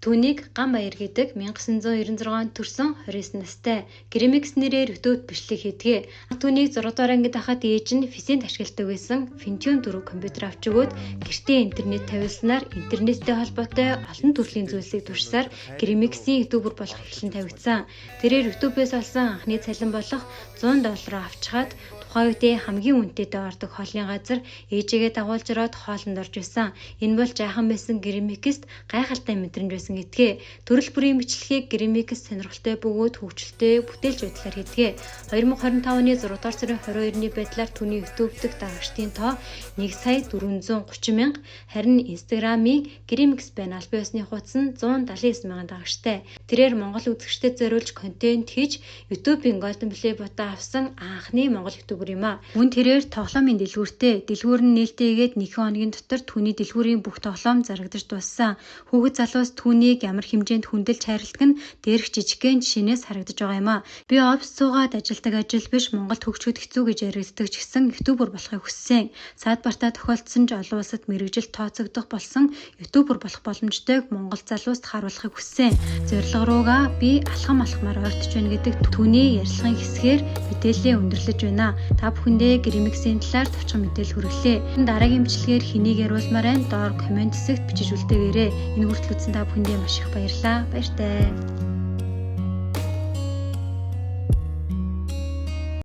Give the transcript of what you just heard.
Түүнийг Ган Баяр гэдэг 1996 онд төрсэн 29 настай. Гэрэмикс нэрээр YouTube бичлэг хийдэг. Түүнийг 6 дугаар ангид байхад ээж нь PC-нд ашигладаг байсан Pentium 4 компьютер авч өгөөд гэртээ интернет тавиулснаар интернеттэй холбоотой олон төрлийн зүйлсийг туршсаар Гэрэмиксийн YouTuber болох эрхлэн тавигдсан. Тэрээр YouTube-ээс олсон анхны цалин болох 100 доллараа авчхаад тухайн үедээ хамгийн үнэтэйдээ ордог хоолны газар ээжигээ дагуулж ороод хоолнд орж исэн. Энэ бол жаахан байсан Гэрэмикст гайхалтай мэдрэмж байсан гэдгээ. Төрөл бүрийн бичлэгийг Гэрэмикс сонирхолтой бөгөөд хөгжилтэй бүтээлч байдлаар хийдэг. 2025 оны 6 дугаар сарын 22-ны байдлаар түүний YouTube дэх дагагчдын тоо 1 сая 430 мянга, харин Instagram-ийн Гэрэмикс байна албан ёсны хуудас нь 179 мянган дагагчтай. Тэрээр Монгол үзэгчдэд зориулж контент хийж YouTube-ийн Golden Play button авсан анхны Монгол YouTuber юм а. Мөн тэрээр тоглоомын дэлгүүртэй. Дэлгүүр нь нээлттэйгээд нэгэн хоногийн дотор түүний дэлгүүрийн бүх тоглоом зарагдаж дууссан. Хүүхэд залуус түүнийг ямар хэмжээнд хүндэлж хайрладаг нь дээрх жижигхэн жишээнээс харагдаж байгаа юм а. Би офис суугаад ажилладаг ажил биш, Монголд хөгжөхөд хэцүү гэж яригддаг ч гэсэн YouTuber болохыг хүссэн. Саад бартаа тохиолдсон ч олон улсад мэргэжил тооцогдох болсон YouTuber болох боломжтойг Монгол залууст харуулахыг хүссэн. Зорилго руугаа би алхам алхмаар ойртож байна гэдэг түүний ярилцлагын хэсгээр мэдээлэлээ өндөрлөж байна. Та бүхэндээ Гэрэмиксийн талаар товчхон мэдээлэл хүргэлээ. Дараагийн бичлэгээр хэнийг яриулмаар байна? Доор comment хэсэгт бичиж үлдээгээрэй. Энэ хүртэл үзсэн та бүхэндээ маш их баярлалаа. Баяртай.